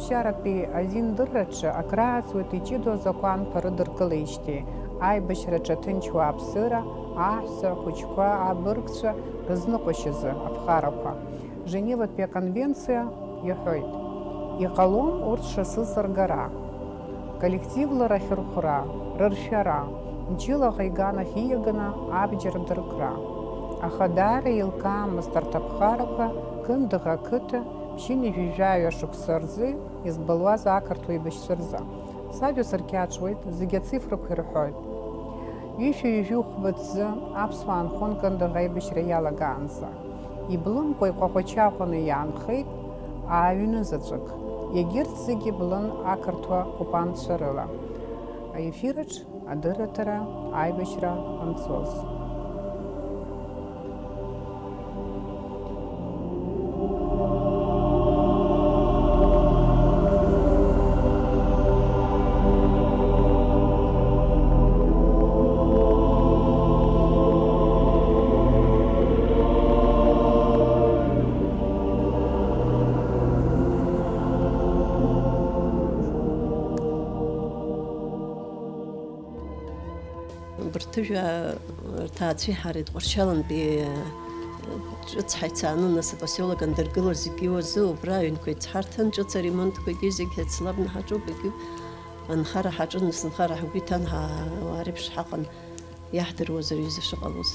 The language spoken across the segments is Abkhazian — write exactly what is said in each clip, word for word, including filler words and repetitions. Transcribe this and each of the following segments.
Аԥсшьаратәи азин дырраҿы акрааҵуеит иҷыдоу азакәанқәа рыдыркылеижьҭеи, аибашьраҿы аҭынч уааԥсыра, аҳәса, ахәыҷқәа, абыргцәа рызныҟәашьазы аԥҟарақәа. Женеватәи аконвенциа иаҳәоит, иҟалом урҭ шасыс ргара. Коллективла рахьырхәра, рыршәара, мчыла аӷа иганахь ииаганы абџьар дыркра. Аха даара еилкаамызт арҭ аԥҟарақәа Кындыӷ ақыҭа ԥшьынҩажәи жәаҩа шықәса рзы избылуаз ақырҭуа еибашьцәа рзы. Сажәа сырқьаҿуеит, зегьы ацифрақәа ирҳәоит. Ҩышәи ҩажәи хәба ҭӡы аԥсуаа нхон Кындыӷ аибашьра иалагаанӡа. Иблымкәа иҟәаҟәача аҟны иаанхеит ааҩны заҵәык. Егьырҭ зегьы блын ақырҭуа кәапанцәа рыла. Аефираҿ адырраҭара аибашьра ҟамҵоз. Абарҭ ажәа рҭаацәеи ҳареи Тҟәарчалантәи ҿыц ҳаицааны, нас апосиолок андыргыло зегьы уазы убра аҩнқәа еицҳарҭан, ҿыц аремонтқәагьы зегь ҳаицлабны ҳаҿуп, егьи анхара ҳаҿын, нас анхара ҳгәы иҭан, ҳа-, ауаа реиԥш ҳаҟан, иаҳдыруазар ҩыза шыҟалоз.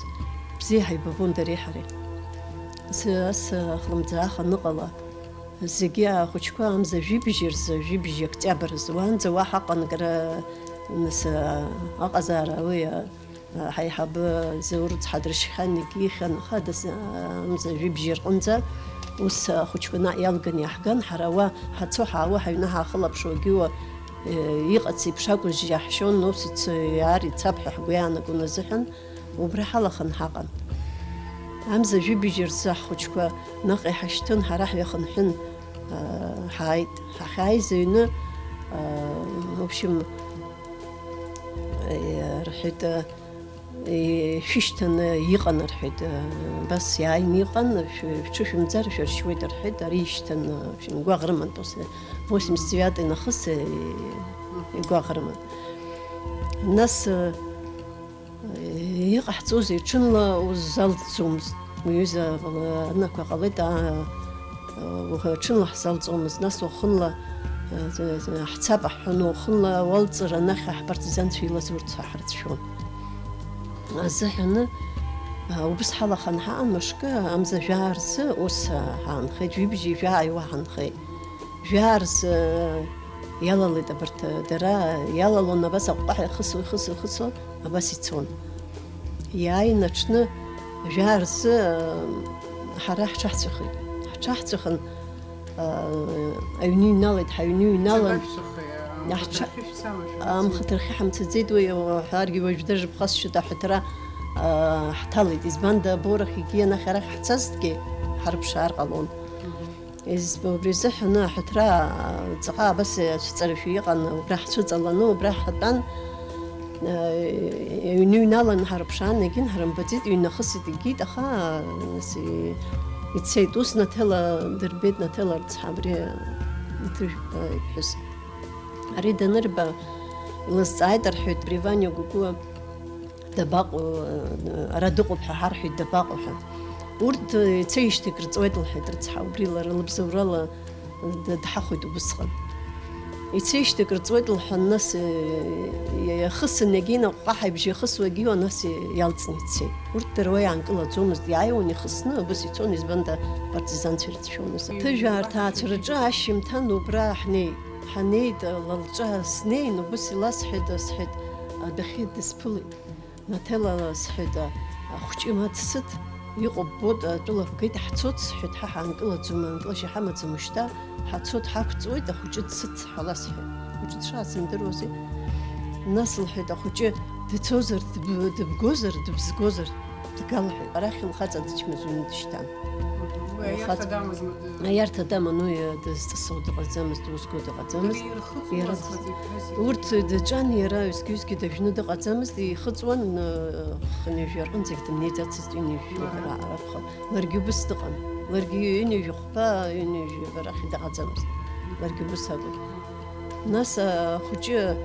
Бзиа ҳаибабон дареи ҳареи. Ас, ас ахлымӡаах аныҟала, зегьы ахәыҷқәа амза жәибжь рзы, жәибжь октиабр азы, уаанӡа уа ҳаҟан, акара, нас, аҟазаара уи, а, ҳаиҳабы Заур цҳа дрышьхьан, егьихьан, аха дас, а, амза жәибжь рҟынӡа ус ахәыҷқәа наҟ иалган иаҳган, ҳара уа ҳацо ҳаауа, ҳаҩны ҳаахылаԥшуагьы уа, э, иҟац еиԥш акәыз џьаҳшьон, ус ицо иаар ицап ҳәа ҳгәы иаанагон азыҳәан. Убра ҳалаханы ҳаҟан. Амза жәибжь рзы ҳхәыҷқәа наҟ иҳашьҭын, ҳара ҳҩахынҳәын, аа, ҳааит. Ҳахьааиз аҩны, аа, в общем, э, рҳәеит, э, шәышьҭаны иҟан, рҳәеит, э, абас иааины иҟан, шәы-, шәҽышәымӡар шәыршьуеит, рҳәеит, ари ишьҭан, э, в общем, гәаӷ рыман, после восемьдесят девятый нахыс, э, игәаӷ рыман. Нас, э, Иҟаҳҵозеи, ҽынла узалҵӡомызт. Уҩыза анақәа ҟалеит, аа, уаха ҽынла ҳзалҵуамызт, нас уахынла, э, ҳцап ҳҳәон, уахынла уалҵыр анахь ҳпартизанцәа илаз урҭ ҳрыцәшәон. Азыҳәаны, а, убыс ҳалаханы ҳаан мышкы, амза жәаа рзы ус, а, ҳаанхеит, жәибжьи жәааи уа ҳанхеит. Жәаа рзы, иалалеит абарҭ, дара иалалон, абас аҟәҟәаҳәа ихысуа, ихысуа, ихысуа, абас ицон. Иааин аҽны жәаа рзы, ҳара ҳҽаҳҵәахит. Ҳҽаҳҵәахын, аҩны иҩналеит, ҳаҩны иҩналан, Џьабашәҵәахеи, ҳҽа-, амхаҭырхьы шәцама, шәымцеи? Амхаҭырхьы ҳамцаӡеит, уи уҳәаргьы уажә даже ԥхасшьоит, аҳәаҭра, ҳҭалеит. Избанда, аборахь егьи анахь арахь ҳцазҭгьы, ҳарԥшаар ҟалон. Мгм. Избо-, убри азыҳәаны аҳәаҭра, ҵаҟа абас ацәыҵарашәа иҟан, убра ҳцәыҵаланы, убра ҳтәан, аҩны иҩналан ҳарԥшаан, егьин ҳрымбаӡеит, ҩнахысит, егьит, аха, нас, и-, ицеит. Ус Наҭела дырбеит, Наҭела рыцҳа, абри иҭыжәба иԥҳәыс. Ари данырба, илызҵааит, рҳәеит, абри Ваниа Гәыгәуа дабаҟоу, ара дыҟоуп ҳәа ҳарҳәеит, дабаҟоу ҳәа. Урҭ, ицеижьҭеи крыҵуеит, лҳәеит рыцҳа, убри лара лыбзоурала д-, дҳахәеит убысҟан. Ицеижьҭеи крыҵуеит, лҳәан, нас, иахысын, егьи наҟәҟаҳа ибжьы иахысуагьы, нас иалҵны ицеит. Урҭ дара уа иаанкылаӡомызт, иааиуан ихысны, убыс ицон, избанда, партизанцәа ирыцәшәон азы. Ҭыжәаа рҭаацәараҿы ашьжьымҭан убра ҳнеит. Ҳанеит, лалҿа снеин, убыс иласҳәеит, сҳәеит, адәахьы дысԥылеит. Наҭела, сҳәеит, ахәҷы ма дсыҭ, иҟоуп, ббоит, атәыла бгеит, ҳцоит, сҳәеит, ҳа ҳаанкылаӡом, аанкылашьа ҳамаӡам ушьҭа, ҳацоит, ҳақәҵуеит, ахәҷы дсыҭ, сҳәала, сҳәеит. Уҿы дшаасымдыруазеи? Нас, лҳәеит, ахәҷы дцозар, дыб-, дыбгозар, дыбзгозар, дгалҳәеит. Арахь лхаҵа дычмазаҩны дышьҭан. Уи аиарҭа Лхаҵа дамазма, ды- Аиарҭа даман, уи дызҵысуа дыҟаӡамызт, дузго дыҟаӡамызт. Дырирхыҵуан Иара схаҵа иԥҳәыс. Урҭ дыҿан, иара ҩызк-ҩызкгьы дажәны дыҟаӡамызт, ихыҵуан, хынҩажәи рҟынӡагь дымнеиӡацызт, ҩынҩажәи Лара? Ра-, ракәхап. Ларгьы убыс дыҟан. Ларгьы ҩынҩажәи хәба, ҩынҩажәи рахь дыҟаӡамызт. Ларгьы убыс акәын. Нас ахәыҷы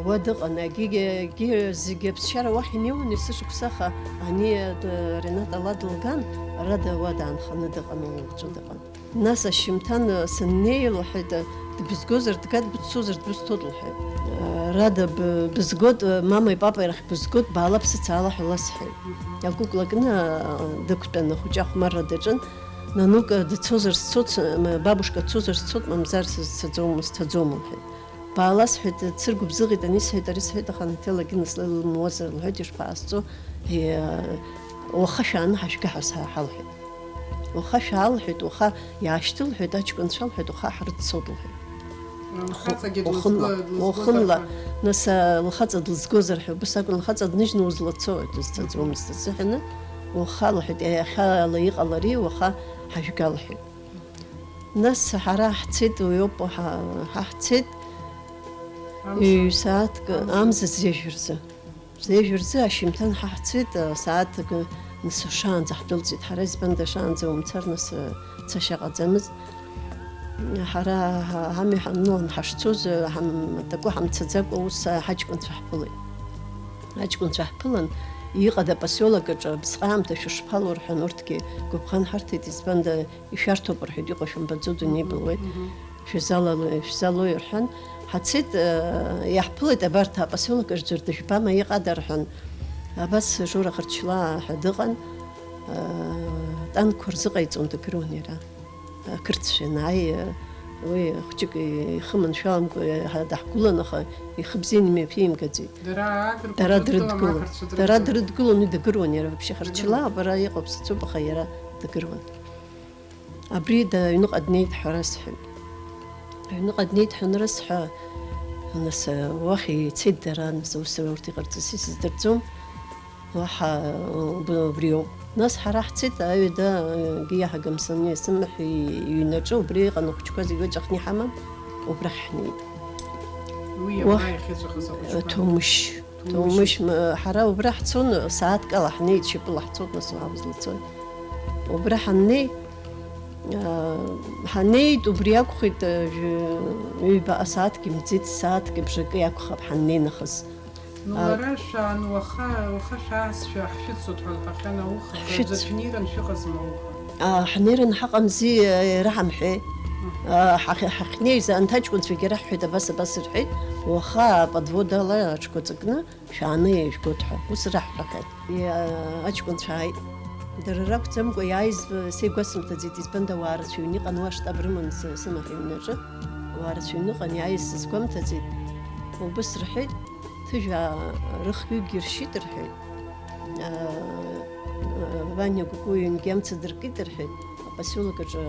уа дыҟан, егьигьы, егьи зегьы аԥсшьара уахь инеиуан есышықәсаха, ани, д-, Рената ла дылган, Рада уа даанханы дыҟан, лхәыҷы дыҟан. Нас ашьымҭан, э, саннеи, лҳәеит, э, дбызгозар, дгад, дбыццозар, дбысҭоит, лҳәеит. Э, Рада, б-, бызгоит, э, мамеи папеи рахь бызгоит, баала бсыцаала ҳәа ласҳәеит. Акәыкәла кны, э, дықәтәан, ахәыҷы ахәмарра даҿын. Нанука дцозар сцоит, э, м-, бабушка дцозар сцоит, мамзар сызцаӡом, сцаӡом, лҳәеит. Баала сҳәеит, дсыргәыбзыӷит, ани сҳәеит, ари сҳәеит, аха Наҭелагьы нас лылымуазар, лҳәеит, ишԥаасҵо, э, уаха шәааны ҳажәга ҳа-, ҳа-, ҳалҳәеит. Уаха шәаалҳәеит, уаха иаашьҭылҳәеит, аҷкәынцәа лҳәеит, уаха ҳрыццоит лҳәеит. Лхаҵагьы уахынла, длызго-, длызгозар уахынла, ҳәа. Нас, а, лхаҵа дылзгозар ҳәа, убыс акәын, лхаҵа дныжьны узлацо, дызцаӡомызт азыҳәаны, уаха лҳәеит, иахьала иҟалари, уаха ҳажәга лҳәеит. Нас ҳара ҳцеит, уи ауп, ҳа-, ҳа ҳцеит, Амза. Ҩ-сааҭк, Амза. Амза зежә рзы. Зежә рзы ашьымҭан ҳа ҳцеит, сааҭк, нас шаанӡа ҳдәылҵит. Ҳара избанда шаанӡа умцар, нас, цашьа ҟаӡамызт. Ҳара ҳа-, ҳамҩа ҳаннылан ҳашцоз, ҳам-, такәы ҳамцаӡакәа ус ҳаҷкәынцәа ҳԥылеит. Аҷкәынцәа ҳԥылан, иҟада апосиолок аҿы абысҟаамҭа шәышԥалоу рҳәан, урҭгьы гәыбӷан ҳарҭеит, избанда ишәарҭоуп рҳәеит, иҟоу шәымбаӡо, дунеи былуеит. Мгм. Шәзалало-, шәзалои рҳәан, ҳацеит, э, иаҳԥылеит абарҭ апосиолок аҿы, дыжәбама, иҟада рҳәан. Абас Жора Хырчлаа ҳәа дыҟан, э, танкқәа рзыҟаиҵон, дагыруан иара. Ақырҭцәа ианааи, э, уи хәҷык ихы маншәаламкәа, э, ҳа-, даҳгәылан, аха ихы бзианы имҩаԥимгаӡеит. Дара агырқәа Дара дрыдгылан, дрыдгылон. Ақырҭцәа Дара дрыдгылон. Дрыдгылон, уи дагыруан, иара вообще Хырчлаа, Дагыруан. Абра иҟоуп, сацуп, аха иара дагыруан. Абри да-, аҩныҟа днеит ҳәа расҳәеит. Аҩныҟа днеит ҳәа анрасҳәа, нас, уахь ицеит дара, нас ус урҭ иҟарҵаз исыздырӡом. Уаҳа, уб-, убриоуп. Нас ҳара ҳцеит, аҩада, егьи иаҳагым сани сымаҳә иҩнаҿы, убри иҟан ахәыҷқәа зегьы ыҵәахны иҳаман, убрахь ҳнеит. Уи Уахь, абра иахьыҵәахыз ахәыҷқәа? Ҭоумышь. Ҭоумышь. Ҭоумышь, м-, ҳара убра ҳцон, сааҭк ала ҳнеит, шьапыла ҳцот, нас уаҳа узлацои? Убра ҳаннеи, а, ҳаннеит, убри акәхеит, а, жәы-, ҩба асааҭгьы мӡит, сааҭки бжаки акәхап ҳаннеи нахыс. Ну, А, лара шәан, уаха, уаха шәаасшәа ҳшәыцуеит ҳәа лҳәахьан ауха, Ҳшәыц- аӡәы шәнеиран шәыҟазма ауха? А, ҳнеиран ҳаҟамзи, а, иара ҳамҳәеи. Мгм. А, ҳахь-, ҳахьнеиз анҭ аҷкәынцәагьы раҳҳәеит, абас, абас рҳәеит, уаха аподводала аҽқәа ҵакны шәааны еижәгоит ҳәа, ус раҳҳәахьеит. Иа-, аҷкәынцәа ааит. Дара ракәӡамкәа иааиз, э, сегәасымҭаӡеит, избанда ауаа рацәаҩны иҟан, уа штаб рыман сы-, сымаҳә иҩнаҿы. Ауаа рацәаҩны ыҟан, иааиз сызгәамҭаӡеит. Убыс рҳәеит, ҭыжә, аа, рыхҩыкгьы ршьит рҳәеит. Аа, Ваниа Гәыкуи ҩнгьы амца дыркит рҳәеит, апосиолок аҿы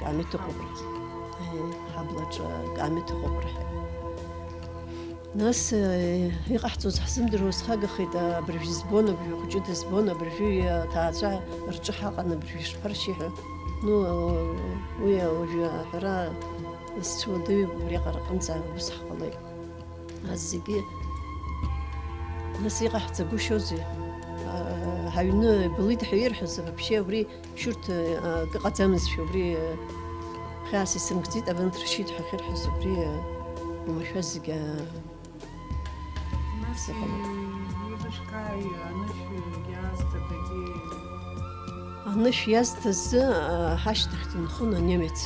каамеҭ ыҟоуп рҳәеит. Аи, ҳаблаҿы каамеҭ ыҟоуп рҳәеит. Нас, э, иҟаҳҵоз ҳзымдыруа схагахеит, абыржәы збон, абыржәы ахәыҷы дызбон, абыржәы аҭаацәа рҿы ҳаҟан, абыржәы ишԥаршьи ҳәа. Ну, уи уажәы аҳәара зцәуадаҩуп, убриаҟара аҟынӡа ус ҳҟалеит. Нас зегьы, нас иҟаҳҵагәышьозеи? А, ҳаҩны ибылит ҳәа ирҳәаз, вообще убри Шьурҭ, акы ҟаӡамызшәа, убри, хьаас исымкӡеит, абанҭ ршьит ҳәа ахьырҳәаз, убри, умашәа зегьы, Нас сыҟалеит. Еилышәкааи анышә иаазҭадагьы? Анышә иазҭазы, а, ҳашьҭахь дынхон анемец.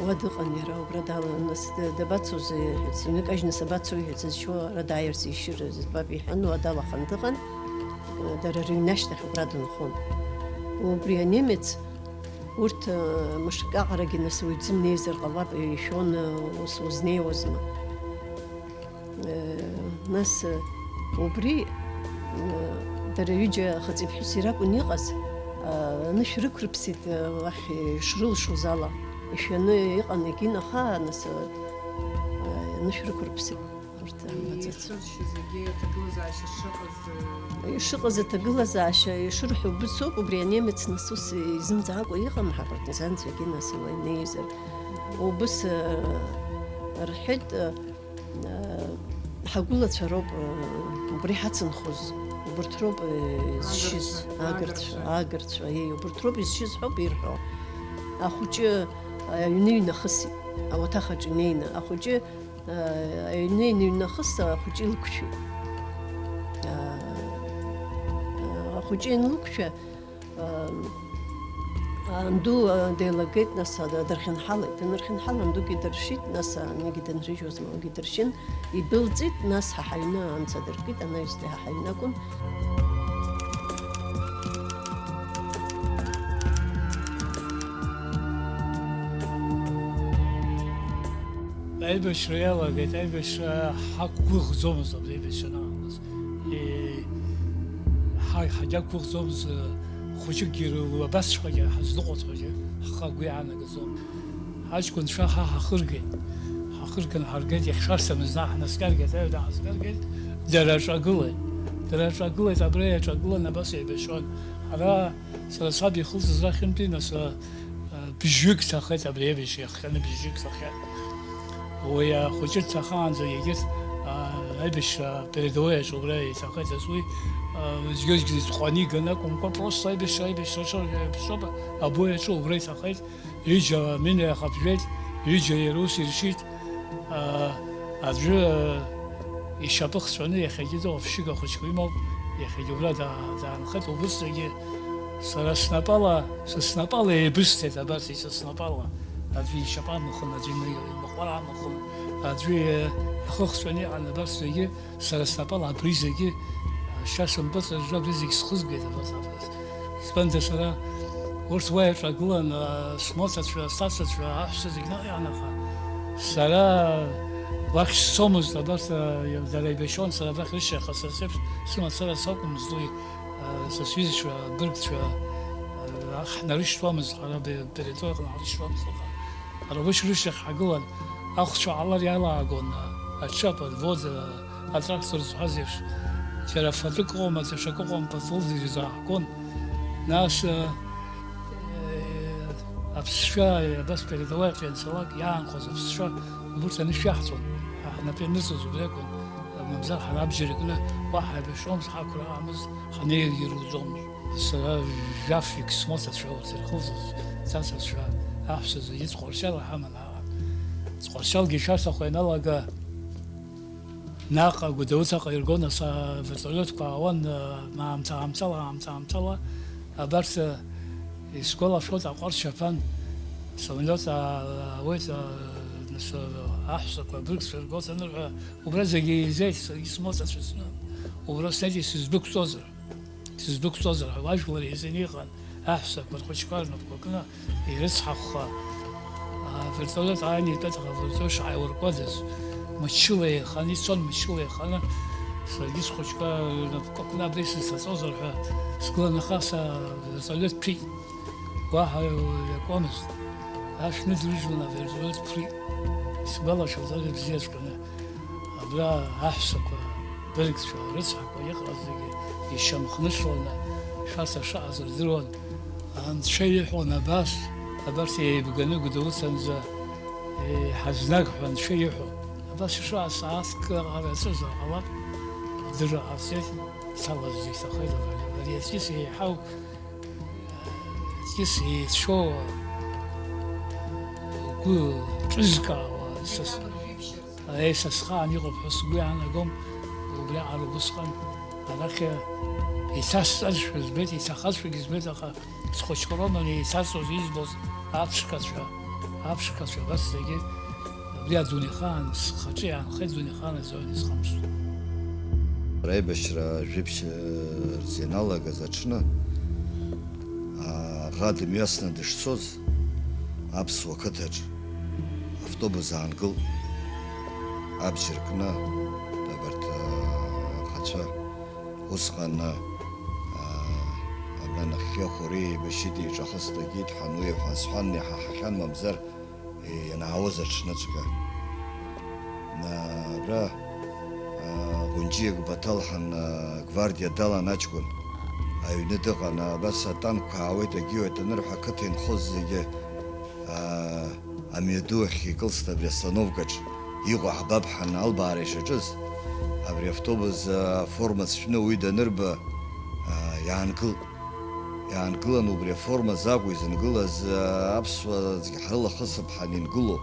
Уа дыҟан иара, убра далан, нас д-, дабацозеи, ҳәа, сыҩныкажьны сабацои ҳәа сызшьуа, ара дааирц ишьыр збап иҳәан, уа далахан дыҟан, дара рыҩны ашьҭахь убра дынхон. Убри анемец, урҭ, мышк аҟарагьы нас уаҩ дзымнеизар ҟалап, ишәон, ус узнеиуазма. Нас, убри, дара ҩыџьа хаҵеи ԥҳәыси ракәын иҟаз, анышә рықәрыԥсеит, уахь ишрылшоз ала. Ишәаны иҟан егьин, аха, нас, анышә рықәрыԥсеит урҭ амбаӡац. Ишыршьыз зегьы аҭагылазаашьа шыҟаз, Ишыҟаз аҭагылазаашьа ишырҳәо убыс ауп, убри анемец нас ус изымӡакәа иҟам, ҳа партизанцәагьы нас уа инеизар. Убыс, э, рҳәеит, э, ҳагәылацәа роуп, э, убри ҳацынхоз, убырҭ роуп, э, изшьыз, Агырцәа, агырцәа, агырцәа. Агырцәа, еи, убырҭ роуп изшьыз ҳәоуп ирҳәо. Ахәыҷы, э, аҩны иҩнахысит. Ауаҭах аҿы инеины, ахәыҷы, аа, аҩны иныҩнахыс, ахәыҷы илықәшәеит. Аа, ахәыҷы ианлықәшәа, аа, анду, аа, деилагеит, нас, аа, дырхьынҳалеит. Данырхьынҳала, андугьы дыршьит, нас, аа, анигьы дынрыжьуазма, уигьы дыршьын, идәылҵит, нас ҳа ҳаҩны амца дыркит, анаҩстәи ҳа ҳаҩны акәын. Аибашьра иалагеит, аибашьра ҳақәгәыӷӡомызт абри аибашьра анаҟалаз. Е, ҳа-, ҳагьақәгәыӷӡомызт, хәыҷыкгьы рыла абасҵәҟьагьы ҳазныҟәоит ҳәагьы ҳхы агәы иаанагаӡом. Ҳаҷкәынцәа ҳа ҳахыргеит. Ҳахырган ҳаргеит, иахьшарсамыз наҟ ҳнаскьаргеит, аҩада ҳазгаргеит, дара аҿагылеит. Дара аҿагылеит, абра иаҿагылан абас еибашьуан. Ҳара, сара саб ихылҵыз рахьынтәи, нас, а, а, бжьҩык ҭахеит абри аибашьра иахҟьаны, бжьҩык ҭахеит. Уи ахәыҷы дҭахаанӡа егьырҭ, а, аибашьра передовой аҿы убра иҭахеит, ас уи, а, зегьы-зегьы ҵҟәаны иганы акәымкәа, просто аибашьра, аибашьра аҿы, аибашьра абои аҿы убра иҭахеит. Ҩыџьа амина иахаԥжәеит, ҩыџьа иара ус иршьит. Аа, аӡәы, аа, ишьапы хҵәаны иахьагьы дыҟоуп, ԥшьыга хәыҷқәа имоуп, иахьагьы убра даа-, даанхеит, убысҭагьы сара снапала, са снапала еибысҭеит абарҭ, са снапала. Аӡәы ишьапы амахон, аӡәы имы-, имахәар амахон, аӡәы, э, ихы хҵәаны иҟан абарҭ зегьы. Сара снапала абри зегьы, шьа сымпыҵыжжа, абри зегь схызгеит, абас, абас. Избанзар, сара урҭ уа иаҿагылан, а, смоҭацәа, сҭацацәа, аҳәса зегь наҟ иаанахаа. Сара уахь сцомызт, абас, а, дара еибашьуан, сара абрахь рышьҭахьҟа сара сеиԥш сымацара сакәмызт уи, а, са сҩызцәа, абыргцәа, а, ҳнарышьҭуамызт, ҳара бе-, передовик ҳнарышьҭуамызт, аха ара рышьҭахь ҳагылан, ахәцәа ҟалар иалаагон, а, аҽы аподвод, а, атрактор зҳәаз еиԥш, џьара фатәык ыҟоума, даҽакы ыҟоума, патрук зегьы зааҳгон. Нас, э, э, аԥсшәа, э, абас передоваиаҿы ианцалак, иаанхоз аԥсшәа убырҭ анышә иаҳҵон, ҳа ҳнапы ианырҵоз убри акәын, мамзар ҳара абџьар кны уаҳа еибашьуамызт, ҳақәра ыҟамызт, ҳанеиргьы руӡомызт. Сара жәаф-ҩык смоҭацәа урҭ ирхылҵыз, сҭацацәа, аҳәса зегьы Ҵҟәарчал ҳаман аҟан. Ҵҟәарчалгьы ишәарҭахо ианалага, наҟ Гәдоуҭаҟа иргон, ас, авертолиотқәа аауан, аамҭа-аамҭала, аамҭа-аамҭала. Абарҭ, исгәалашәоит, аҟәарҭ шьаԥан, самолиот аауеит, нас, аҳәсақәа, абыргцәа иргоит анырҳәа, убра зегьы еизеит, саргьы смоҭацәа сны, убра снеит, исыздәықәҵозар. Сыздәықәҵозар ҳәа, ажәлар еизаны иҟан, аҳәсақәа рхәыҷқәа рнапқәа кны ирыцҳахәха, авертолиот ааины итәеит, аха авертолиот шааилыркуадаз, мчыла еиханы ицон, мчыла еиханы, саргьы схәыҷқәа рнапқәа кны абра исызҭаҵозар ҳәа сгәы анаха, са авертолиот ԥрит. Уаҳа иакуамызт. Ашә ныдыржәлан авертолиот ԥрит. Исгәалашәоит ажәа бзиаҵәҟьаны. Абра аҳәсақәа, абыргцәа, арыцҳақәа иҟаз зегьы ишьамхнышланы, шәарҭа шаҟаз рдыруан. Анцәа иҳәон абас, абарҭ еибганы Гәдоуҭанӡа, еиҳазнаг ҳәа Анцәа иҳәон. Абас ишыҟаз сааҭк ара иаҿызар ҟалап, адырра ҟарҵеит, иҭалаз зегь ҭахеит, ари, ари аҵкьыс еиҳау Ҵкьыс еицәоу, лгәы ҿызкаауа, са с-, аи, са схаан иҟоуп ҳәа сгәы иаанагом, убриаҟара усҟан арахь иҭасҵазшәа збеит, иҭахазшәагьы збеит, аха схәыҷқәа роума еиҭасҵоз избоз аԥшқацәа, аԥшқацәа абас зегьы. Абри адунеихаан схаҿы иаанхеит, дунеихаан азоуин исхамԥшӡо. Аибашьра жәиԥшь рзы ианалагаз аҽны, аӷа дымҩасны дышцоз, аԥсуа қыҭаҿ автобус аангылт, абџьар кны, абарҭ аӷацәа. Усҟан, а, абра нахьхьи ахәыри еибашьит, еиҿахыс дагеит, ҳануеи ҳәа азҳәан, иҳаҳахьан, мамзар, ианаауаз аҽныҵәҟьа. Абра, а, ҟәынџьиак Баҭал ҳан, а, гвардиа далан аҷкәын. Аҩны дыҟан, абас атанкқәа аауеит, агьиуеит анырҳәа, ақыҭа инхоз зегьы, а, амҩаду ахь икылст абри астановкаҿ. Иҟоу ҳбап ҳәа албаара ишаҿыз, абри автобус, а, аформа цәны уи данырба, а, иаангылт. Иаангылан, убри аформа закәу изынгылаз, а, аԥсуа зегь ҳрылахысып ҳәа ингылоу.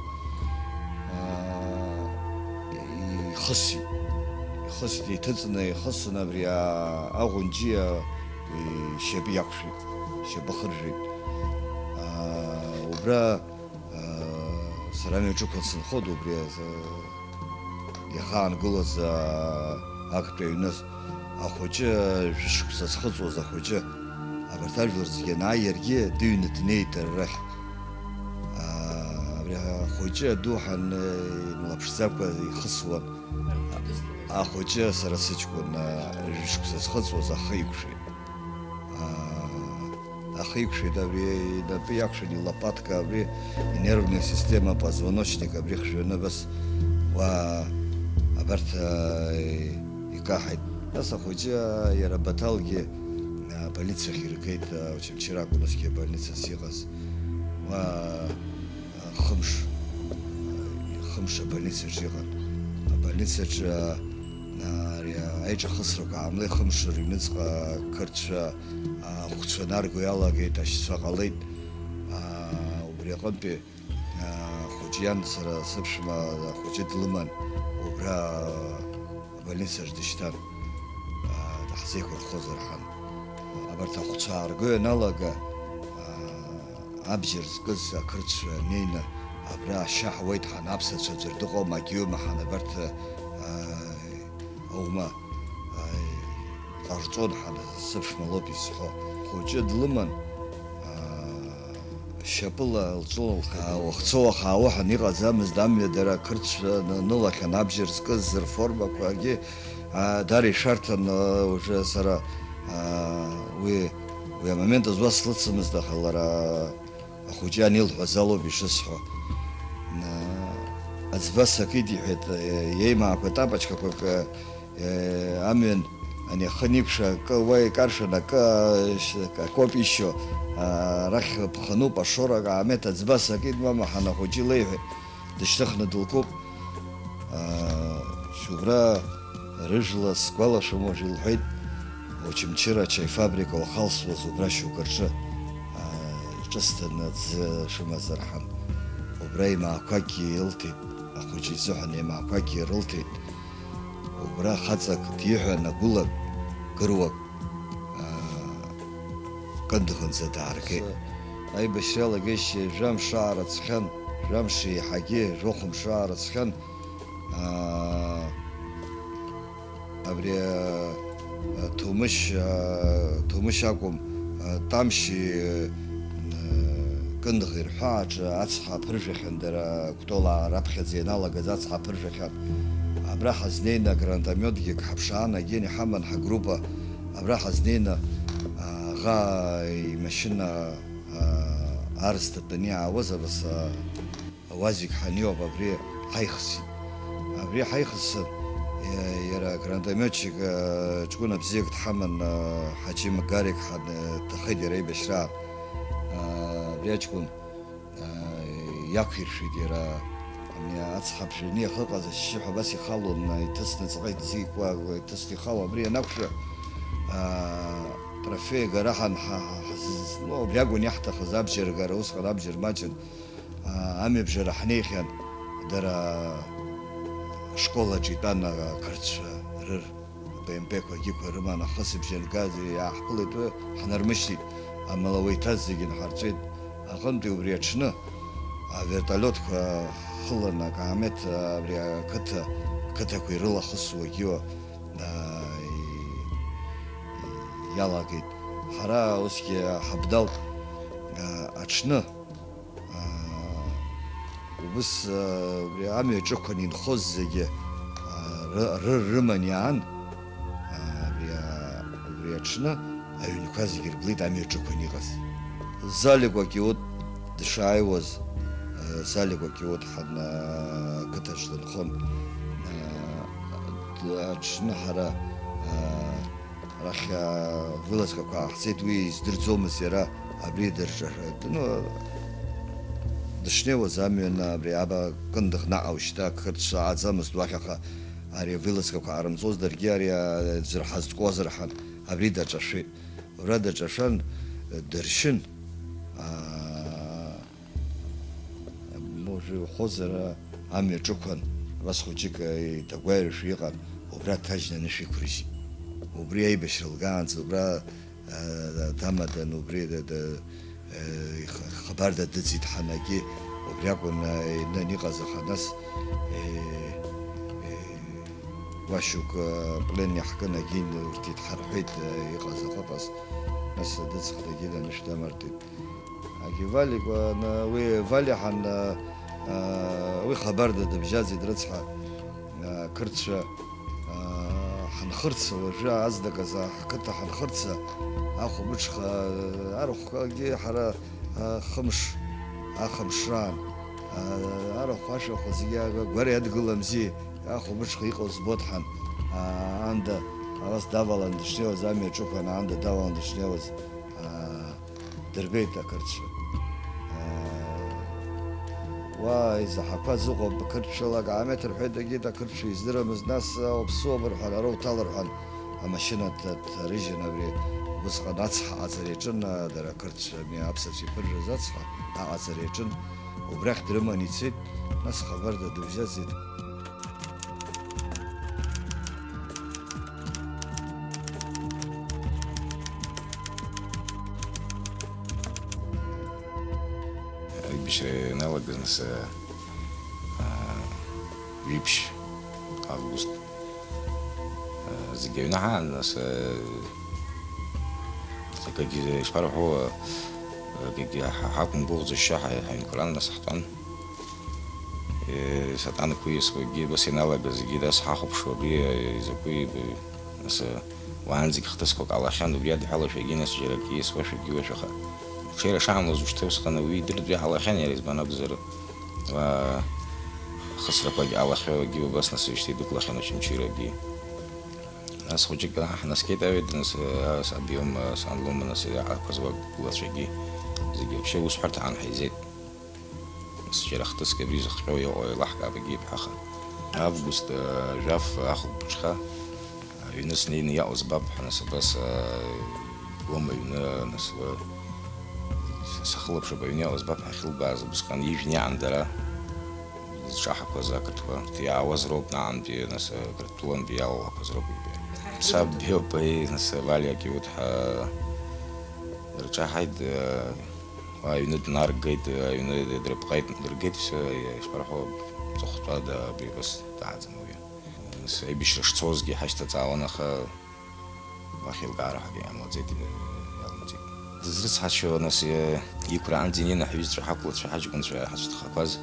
Ихысит. Ихысит, иҭыҵны ихысын абри а-, аӷәынџьиа ишьапы иақәшәеит, ишьапы хыржәеит. Аа, убра, аа, сара амҩаҿықәан сынхоит, убри азы ихаангылоз, аа, актәи аҩны. Ахәыҷы, жәшықәса зхыҵуаз ахәыҷы, абарҭ ажәлар зегьы анааи, иаргьы дыҩны днеит ара рахь. Аа, абри ахәыҷы аду ҳан-, имлаԥшӡакәа ихысуан. Ахәыҷы сара сыҷкәын, аа, жәшықәса зхыҵуаз ахы иқәшәеит. Аа, ахы иқәшәеит, абри инапы иакәшан, илопатка, абри инервная система, позвоночник, абри хжәаны, абас уа абарҭ, аа, икаҳаит. Нас ахәыҷы, иара Баҭалгьы, аа, абольницахь иргеит, аа, Очамчыра акәын усгьы абольницас иҟаз. Уа, аа, хымш, аа, хымш абольницаҿ иҟан. Абольницаҿ, аа, ари аиҿахысрақәа аамлеи хымш рыҩныҵҟа ақырҭцәа, ахәцәа нарго иалагеит, ашьцәа ҟалеит. Аа, убри аҟынтәи, аа, ахәыҷы иан, сара сыԥшәма ахәыҷы длыман, убра абольницаҿ дышьҭан, аа, даҳзеиқәырхозар ҳан. Абарҭ ахәцәа аарго ианалага, аа, абџьар зкыз ақырҭцәа неины, абра ашьа ҳуеит ҳан, аԥсацәа аӡәыр дыҟоума, акиома ҳан, абарҭ, аа, аума, аа, ҟарҵон ҳан, сыԥшәма лоуп изҳәо. Хәыҷы длыман, аа, шьапыла лҿылылхеит. Уахцо уахаауа ҳан иҟаӡамызт, амҩа дара ақырҭцәа нанылахьан, абџьар зкыз рформақәагьы, аа, дара ишарҭан, аа, уже сара, аа, уи, уи амомент азы уа слыцымызт, аха лара ахәыҷы иан илҳәаз алоуп ишысҳәо. Аӡба сакит, иҳәеит, еимаақәа тапочкақәак, амҩан ани ахы никәша, акы уа икаршан, акы акоуп ишьо, арахь ԥхынуп, ашора акаамеҭ, аӡба сакит, мама, ҳан ахәыҷы илеиҳәеит, дышьҭыхны дылкуп. Убра рыжәла сгәалашәом уажә, илҳәеит, Очамчыра ачаифабрика уахалсуаз убра шьоукы рҿы, аа, иҿысҭаны аӡы шымазар ҳан. Убра имаақәакгьы илҭеит, ахәыҷы изыҳәан имаақәакгьы рылҭеит. Убра хаҵак диҳәан, агәылак, гыруак, аа, Кындыӷынӡа дааргеит. Аибашьра иалагеижьҭеи жәамш аарыцхьан, жәамш еиҳагьы, жәохә мшы аарыцхьан. Аа, Абри, а, Ҭумышь, а, Ҭумышь акәым, а, Тамшьи, а, Кындӷи рҳәааҿы ацҳа аԥыржәахьан, дара Кәтол раԥхьаӡа ианалагаз ацҳа аԥыржәахьан. Абра ҳазнеины агранатомиотгьы ак ҳаԥшаан, агьын иҳаман ҳагруппа. Абра ҳазнеины, а, аӷа имашьына, а, арс дтәаны иаауаз, абас, а, Ауазик ҳаниоуп, абри ҳаихсит. Абри ҳаихсын, иа-, иара гранатометчик, э, ҷкәына бзиак дҳаман, э, Ҳаџьым Гарик ҳан, э, дҭахеит иара аибашьраан. Э, абри аҷкәын, э, иақәиршәеит иара, ани ацҳа ԥжәаны иахыҟаз ашьшьыҳәа абас ихалон, иҭысны ҵаҟа иӡыкәа, иҭысны ихалон. Абри ианақәшәа, э, трофеи агара ҳан-, ҳа-, ҳа-, ҳазыз-, ну, абри акәын иаҳҭахыз абџьар агара, усҟан абџьар маҷын. Аа, амҩабжара ҳнеихьан, дара ашкол аҿы итәан ақырҭцәа рыр, БМП-қәа, агьықәа рыман, ахысыбжь иангаз иааҳԥылеит, уи ҳнармышьҭит, амала уа иҭаз зегьы нҳарҵәеит. Аҟынтәи убри аҽны авертолиотқәа хыланы акаамеҭ абри ақыҭа, ақыҭақәа ирылахысуагьы, аа, и-, и-, иалагеит. Ҳара усгьы ҳабдалт, аа, аҽны. Аа, убыс, аа, убри амҩа аҿықәан инхоз зегьы, аа, ры-, рыр рыман иаан, аа, абри, аа, убри аҽны аҩнқәа зегьы рблит амҩа аҿықәан иҟаз. Заликәа Киут дшааиуаз, аа, Заликәа Киут ҳан, аа, ақыҭаҿ дынхон. Аа, д-, аҽны ҳара, аа, Арахь, аа, вылазкақәа ааҳцеит, уи издырӡомызт иара абри дырҿашәа-, ну, дышнеиуаз амҩан абри аба Кындыӷ наҟ ушьҭа ақырҭцәа ааӡамызт уахь, аха ари авылазкақәа аарымҵоз даргьы ари, аа, аӡәыр ҳазҭҟәозар ҳан, абри даҿашәеит. Уара даҿашәан, дыршьын. Аа, Уажәы иухозар, амҩа ҿықәан. Абас хәыҷык, э, дагәаҩарашәа иҟан, убра дҭажьны анышә иқәрыжьит. Убри аибашьра лгаанӡа убра, э, дамадан, убри д-, д-, э, их-, хабарда дыӡит ҳанагьы, убри акәын, э, ин-, иҟаз, аха нас, э, э, уашьук, э, плен иаҳкын, агьин урҭ идҳарҳәеит, э, иҟаз аҟыҟаз, нас дыҵхт, агьин анышә дамартит. Агьи Валик, уи Валиа ҳан, а, уи хабарда дыбжьаӡит рыцҳа, а, қырҭцәа, а, ҳанхырца, уажәы азныказ ҳқыҭа ҳанхырца, ахәымҽха, а, арахәқәагьы ҳара, а, хымш, ахымшраан, а, арахә ашәахәа зегьы ага гәара иадгыламзи, ахәымҽха иҟоу збоит ҳан, а, аанда, абас давалан дышнеиуаз, амҩа аҿықәан аанда давалан дышнеиуаз, а, дырбеит ақырҭцәа. Уа изаҳақәаз ыҟоуп, қырҭшәалак ааметр ҳәа дагеит, ақырҭшәа издырамызт, нас ауп-суоуп рҳәан, ара уҭал рҳәан, амашьына ҭ-, ҭарыжьын, абри убысҟан ацҳа аҟаҵара иаҿын, дара ақырҭцәа, ами, аԥсацәа иԥыржыз ацҳа аҟаҵара иаҿын, убрахь дрыман ицеит, нас хабарда дыбжьаӡит. Аибашьра ианалагаз, нас, а, ҩаԥшь август, а, зегьы аҩны ҳаан, нас, а, акгьы, ишԥарҳәо, акгьы ҳа-, ҳақәымгәыӷӡо шьшьа ҳа-, ҳаинқәаран, нас ҳтәан. Е, сатанақәа ииасуагьы абас ианалагаз зегьы дас ҳахәаԥшуа, абри, е, изакәи, б-, нас, е, уаанӡагь хҭысқәак ҟалахьан, убри адҳәалашәагьы, нас, џьарак ииасуашәагьы уашәаха. Ҽеира шаамлаз ушьҭа усҟан уи идыртәгьы ҟалахьан, иара избан акәзар, уа, хысрақәагь ҟалахьоугьы убас, нас, ишьҭа идәықәлахьан очамчырагьы. Нас хәыҷык ааҳнаскьеит аҩада, нас, е, ас обиом, е, сан лоума, нас, е, ақәа зуа гәлацәагьы зегьы вообще усҳәарҭа аанҳаизеит. Нас џьара хҭыск абри зыхҟьо иҟоу еилаҳкаап, егьи иԥҳаха. Август, а, жәаф ахәылбыҽха, аҩны снеины иаҟоу збап ҳәа, нас абас, а, уама аҩны, нас уа, с-, сахылаԥшып, аҩны иаҟоу збап ҳәа ахьылбааз, убысҟан ижәны иаан дара, зҿаҳақәаз ақырҭқәа, иаауаз роуп наантәи, нас, а, Қырҭтәылантәи иалалақәаз роуп ибеит. Саб биоуп, аи, нас, Валиа Киут ҳәа рҿаҳаит, а, Аҩны днаргеит, аҩны дрыпҟеит, дыргеит, все, ишԥарҳәо, ҵыхәтәада абри абас дааӡам уаҩы. Нас аибашьра шцозгьы ҳашьҭаҵаауан, аха уахь еилкаара ҳәагьы иаамлаӡеит, иалмаӡеит. Дызрыцҳашьо, нас, иқәраанӡа инеины ҳҩызцәа, ҳақәлацәа, ҳаҷкәынцәа, ҳацәҭахақәаз,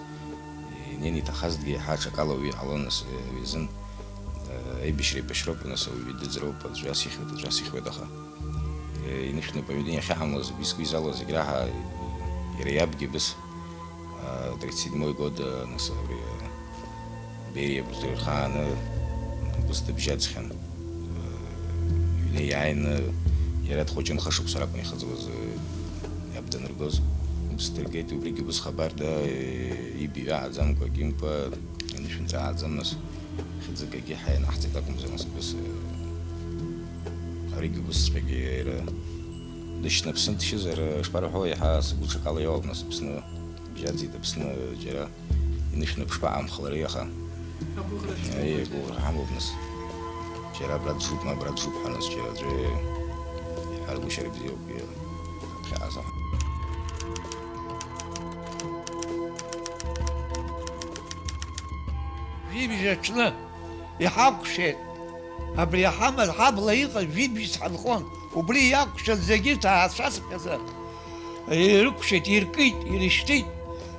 инеины иҭахазҭгьы, еиҳа аҽакала уаҩы иҟалон, нас, уи азын, аибашьра еибашьроуп, нас, ауаҩы дыӡроуп, аӡәы ас ихьуеит, аӡәы ас ихьуеит, аха Инышәнапы аҩны иахьаҳамлаз, убри сгәы изалоу зегь раҳа иара иабгьы абыс, а, тридцать седьмой год, а, нас, абри, а, Бериа абыржәы ирхааны, абыс дыбжьаӡхьан. А, иҩны иааины, иара дхәыҷын, хышықәса ракәын ихыҵуаз, а, иаб даныргоз. Абыс дыргеит, убригьы убыс хабар да, а, ибиҩаҳаӡамкәа, акимпа, инышәынҵааӡам, нас. Хьыӡык агьи ҳаинаҳҵеит акәымзар, нас, убыс, э, аригьы убысҵәҟьагьы иара дышьҭнаԥсын дшьызар, э, шԥарҳәо, иаҳа сыгәыҽакала иоуп, нас, Аԥсны бжьаӡит, Аԥсны џьара инышәны ԥшқәа аамхалари, аха. Агәыӷра шәымоуп. Аиеи, агәыӷра ҳамоуп, нас. Џьара абра джуп, ма абра джуп ҳәа, нас, џьара аӡәы иҳәаргәышьар бзиоуп, иара ԥхьаҟаза. Жәибжь аҽны иҳакәшеит. Абри аҳамаз ҳабла иҟаз жәибжь сҳанхон. Убри иакәшан зегьы ҭаацәаҵәҟьазар ирыкәшеит, иркит, ирышьҭит.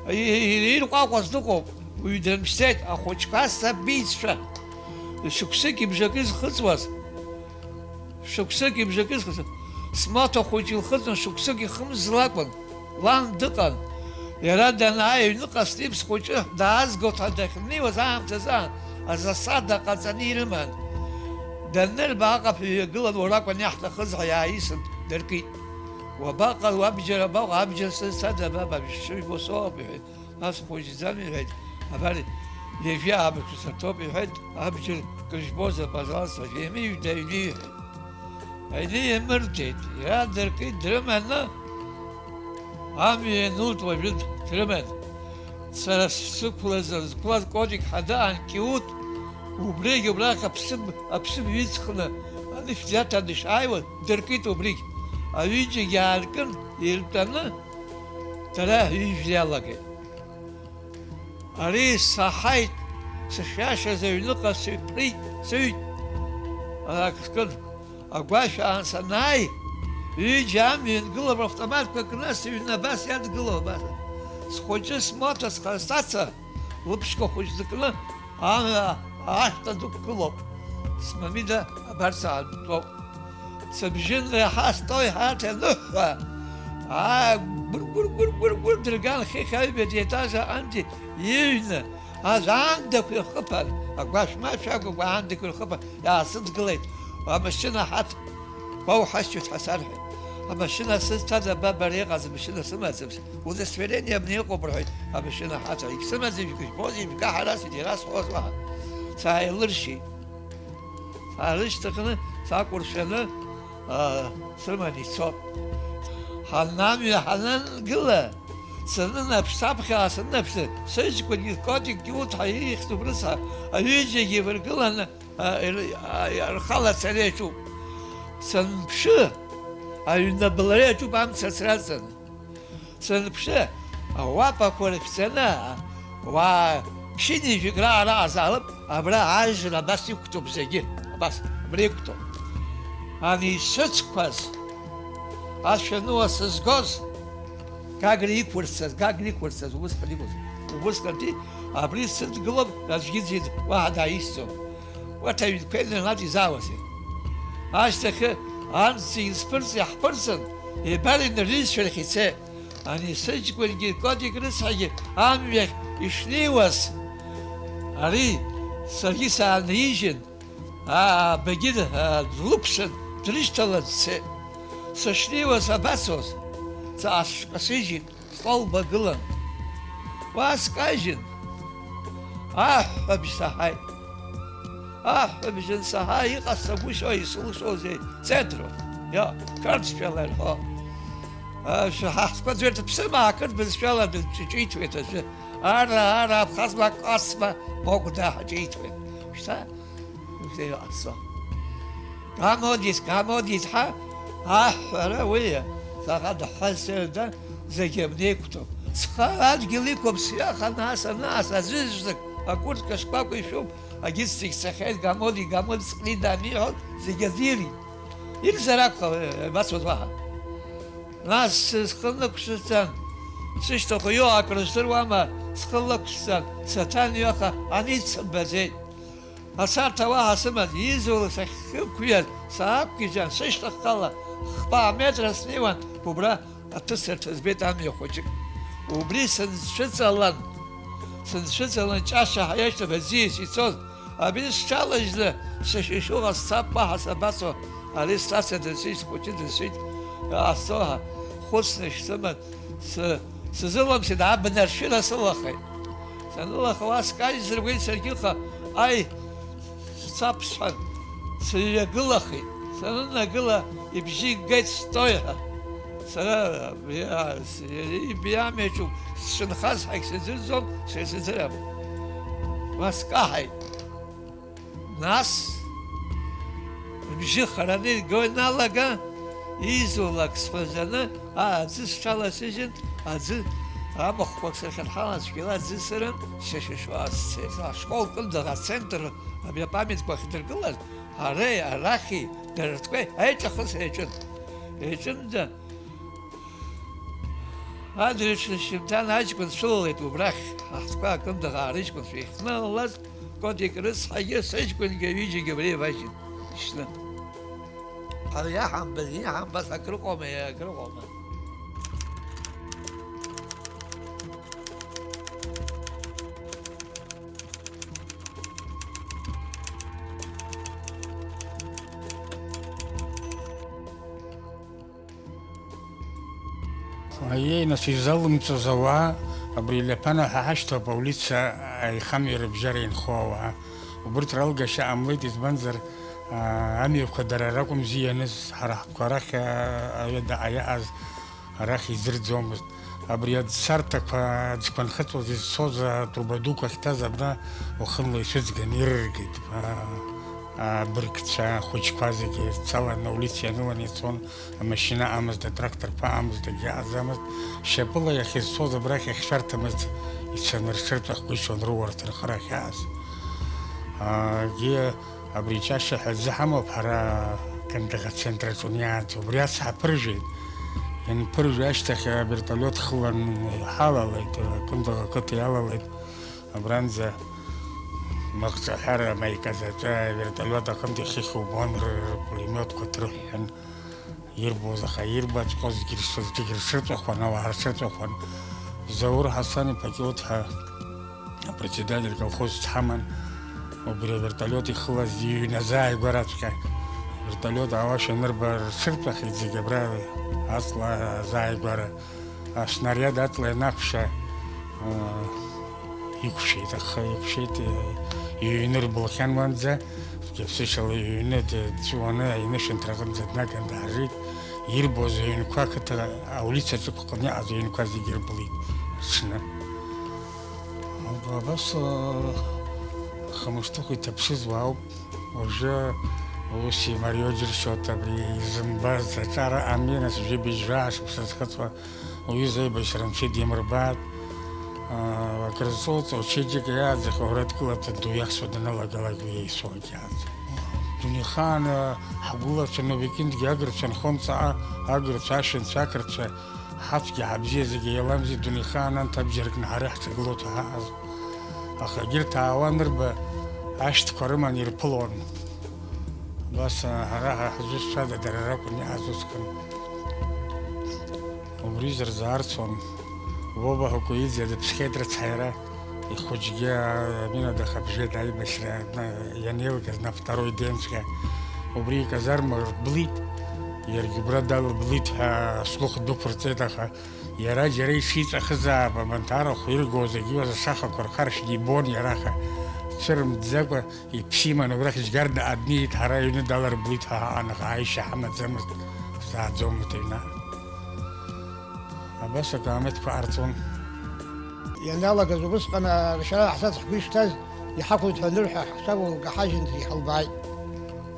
И-, и-, ирҟәаҟәаз дыҟоуп, уаҩ дымшьҭеит, ахәыҷқәа сабицәа. Шықәсыки бжаки зхыҵуаз. Шықәсыки бжаки зхыҵуаз. Смоҭа хәыҷы илхыҵуан, шықәсык ихымз лакәын. Лан дыҟан. Иара данааи, аҩныҟа Стивс хәыҷы даазгоит ҳәа дахьнеиуаз аамҭазы азасада ҟаҵаны ирыман. Данырба аҟаԥ иҩагылан, уара акәын иаҳҭахыз ҳәа иааисын, дыркит. Уабаҟа, уабџьар абаҟа, абџьар сызцада, баба, шәшыжәбо соуп, иҳәеит. Нас хәыҷӡам, иҳәеит. Абар, ҩажәи аабыцәа сырҭоуп, иҳәеит, абџьар кыжәбозар, пожалуйста, ҩажәи ҩда аҩны, иҳәеит. Аҩны иамырҭеит, иаадыркит, дрыманы, амҩа ианылт уажәы дрыман. Сара сықәлаз, сықәлаз Котик ҳадаан Кьиут, убригь убрахь аԥсым, аԥсым ҩыҵхны анышә диаҭан дышааиуаз, дыркит убригь. Аҩыџьагьы аартын, иртәаны дара ҩыжәра иалагеит. Ари саҳаит, сышиашаз аҩныҟа сыҩԥрит, сыҩт. Ак скын. Агәашә аан санааи, ҩыџьа амҩа иангылап, автоматқәа кны сыҩны абас иадгылоуп, абас. Схәыҷы смоҭа схасаца, лыԥшқа хәыҷ зыкны амҩа ашҭа дықәгылоуп. Смамида абарҵа аантәоуп. Сыбжьы нреиҳа стои ҳарҭ ианыҳәа, аа, гәыр-гәыр-гәыр-гәыр-гәыр дырган хыхь аҩбатәи етаж аҟынтәи иҩны, ажә аандақәа ирхыԥан, агәашә-машә акәымкәа аандақәа ирхыԥан, иаасыдгылеит, амашьына ҳаҭ, уа уҳашьҭоит ҳәа сарҳәеит. Амашьына сызҭаз аба бара иҟаз амашьына сымаӡам, удостоверение абни ыҟоуп рҳәеит, амашьына ҳаҭ, егьсымаӡам, ижәбозеи, ижәга ҳара сыҭ ирасҳәоз уаҳа. Сааилыршьит. Саарышьҭыхны, сакәыршаны, аа, срыманы ицот. Ҳанамҩа ҳанангыла, санынаԥш, саԥхьа санынаԥш, сыҷкәынгьы Котик Кьиут ҳәа ихьӡуп рыцҳа, аҩыџьагьы еиваргыланы, а, ир-, а, рхала ацара иаҿуп. Санԥшы, аҩны абылра иаҿуп амца ацраҵаны. Санԥшы, ауапақәа рыхьӡаны, уаа ԥшьынҩажәик раара азаалып, абра ажра абас иқәтәоуп зегьы, абас, абра иқәтәоуп. Ани исыцқәаз, ашәануа сызгоз, Гагра иқәырцаз, Гагра иқәырцаз, убысҟан иҟаз. Убысҟантәи абри сыдгылоуп, аӡәгьы дзин уаҳа дааисӡом. Урҭ аҩнқәа инанат изаауазеи? Ашьҭахьы амца инсԥырҵ, иаҳԥырҵын, ибар инарыжьцәа рахь ицеит. Ани сыҷкәынгьы Котик рыцҳагьы амҩахь ишнеиуаз, ари саргьы саанаижьын, аа, Багьыр, аа, длықәшан, дрышьҭалан дцеит. Сышнеиуаз абацоз, ҵаҟа сышҟа сыжьит. Стол багылан. Уа скажьын, аҳәҳәабжь саҳаит. Аҳәҳәабжь ансаҳа, иҟасҵагәышьои, исылшозеи, центро, ио, қырҭшәала ирҳәо. Ҳаҳҭқәа ӡәыр ԥсымаа, ақырҭ бызшәала дырҿиҭуеит аӡәы. Ара, ара, Абхазма, Касма, Могәда ҳаҿиҭуеит. Шьҭа Иҟасҵо. Гамодис, Гамодис ҳәа аҳәҳәара уи, заҟа дыҳәҳәазшәа, зегьы абнеиқәтәоуп. Схы адгьыл иқәуп, сҩаха нас, анаас, аӡәызаҵәык акуртка шкәакәа ишәуп, агьыццагь цахьеит, Гамоди, Гамоди сҟны иданиҳәон, зегьы азирит. Ирзар акәхап, иабацоз уаҳа. Нас схы нықәсырҵан, сышьҭахь иоуа акрыздыруама, схы лықәсҵан, саҭан ҩаха аницымбаӡеит. Асарҭа уаҳа сыман, изула сахьықәҩаз саақәгьежьуан, сышьҭахьҟала хԥа аметра снеиуан, убра аҭысырҭа збеит амҩа хәыҷык. Убри сынцәыҵалан, сынцәыҵалан, ҷашьа ҳаиашьҭып аӡиас ицоз, абри сҽалажьны сышьшьыхәа сцап, уаҳа сабацо, ари сҭаца дысшьит, схәыҷы дысшьит, иҟасҵо ҳәа хәыцны шәсыман, сы-, сызыламсит, абнаршәыра сылахеит. Санылаха, уа скажь зыргәеит саргьы, аха, аи, сцап сҳәан, сыҩагылахеит. Санынагыла, ибжьы игеит сцои ҳәа. Сара, иа-, с-, иа-, ибиамеиҿуп, сшынхаз ҳәагь сыздырӡом, сара сыздырам. Уа скаҳаит. Нас, бжьы хараны ирго ианалага, изулак сҳәазаны, аа, аӡы сҽаласыжьын, аӡы амахәқәак сырхьынҳалан, цәгьала аӡы сырын, сшьашәышәуа сцеит. Ашкол кындыӷ ацентр абри апамиаткәа ахьдыргылаз, ареи, арахьи, дара ртәқәеи аиҿахысра иаҿын. Иаҿында, Адырҩаҽны шьыжьымҭан аҷкәын сылалеит убрахь, аҳҭқәа акындыӷ аарыҷкәынцәа ихнылалаз, Кодик рыцҳагьы, сыҷкәынгьы, ҩыџьагьы абра еиважьын, ишьны. Ҳара иаҳамбаз, иаҳамбаз акрыҟоума, акрыҟоума? Аиеи, нас, изалымҵыз ауаа, абри Лиаԥана ҳәа ҳашьҭоуп, аулица аихамҩа рыбжьара инхо ауаа. Убырҭ ралгашьа ҟамлеит, избанзар, аа, амҩақәа дара ракәым зианыз, ҳара ҳтәқәа арахь, аа, аҩадаҟа иааз арахь изырӡомызт. Абри аӡсарҭақәа, аӡқәа анхыҵуаз изцоз атрубадуқәа ахьҭаз абна уахынла ицәыӡган ирыргеит. А, абыргцәа, ахәыҷқәа зегьы цалан аулица ианыланы ицон, амашьына амызт, атракторқәа амызт, акгьы аҟаӡамызт. Шьапыла иахьызцоз абрахь иахьшәарҭамызт, ицаны рҽырҵәахгәышьон рыуарҭа рхы рахьааз. Агьы Абри ҷашьа ҳәа аӡы ҳамоуп ҳара Кындыӷ ацентр аҿы униааирц, убри ацҳа ԥыржәеит. Ианԥыржәа ашьҭахь авертолиот хылан иҳалалеит, Кындыӷ ақыҭа иалалеит. Абранӡа мыхҵаҳәара маиказаҵәа авертолиот аҟынтә ихыхь убон, рпулемиотқәа ҭрыҳәҳәан. Ирбоз, аха ирбаҵәҟьозгьы ршьырҵәахуан, ауаа ршьырҵәахуан. Заур Ҳасан-иԥа Кьоҭ ҳәа апредседатель колхоз дҳаман, убри авертолиот ихылаз иҩны азааигәараҵәҟьа. Авертолиот аауашәа анырба, рҽырҵәахит зегьы абра аҵла азааигәара. Аснариад аҵла ианақәшәа, аа, иқәшәеит, аха иқәшәеит, иҩны рбылхьан уанӡа, ԥсышьала иҩны д-, дҵәуаны аинышәынҭра аҟынӡа днаган дааржит, ирбоз аҩнқәа, ақыҭа аулицаҿы иҟаз аҩнқәа зегьы ирбылит аҽны. Абас, аа, хамышҭыхә иҭаԥшыз уаауп. Уажәы ус имариоу џьыршьоит абри изымбаз аҿар аминас жәибжь жәаа шықәса зхыҵуа. Уҩыза аибашьра мчы димырбааит. Аа, акрызҵоуҵо, ачеиџьыка иааӡахьоу ҳәа дгылаҭа ду иахьсуа данылагалак уи еисуагьы иааӡа. Дунеихаан, аа, ҳгәылацәа Новикиндгьы агырцәа нхон ҵаҟа, агырцәа, ашәанцәа, ақырҭцәа, ҳацәгьа ҳабзиа зегьы еиламзи, дунеихаан анҭ абџьаркны ҳара иаҳҿагылоу ҭаҳааз. Аха егьырҭ аауа анырба, ашьҭқәа рыман ирԥылон. Абас, аа, ҳара ҳа ҳзусҭцәада дара ракәын иааз усҟан. Убри зырзаарцон. Вова Ҳакәаиӡе дыԥсхьеит рыцҳаира, ихәыҷгьы, аа, Амина дахабжеит аибашьра, на-, ианеилгаз на второй денҵәҟьа. Убри иказарма рблит, иаргьы убра далблит ҳәа слух дәықәырҵеит, аха иара џьара ишиҵәахызаап, абанҭ арахә иргоз егьиуаз ашахақәа рхаршәгьы ибон иара, аха дцәырымҵӡакәа Иԥсы иман убрахь Џьгьарда адниит, ҳара аҩны даларблит ҳәа ҳаҟан, аха ааишьа ҳамаӡамызт, ҳзааӡомызт аҩны. Абас акаамеҭқәа ҟарҵон. Ианалагаз убысҟан, а, ршьара ҳзаҵ ҳгәы ишҭаз, иҳақәлеит ҳәа анырҳәа, ҳшәа уалкаҳажьын иҳалбааит.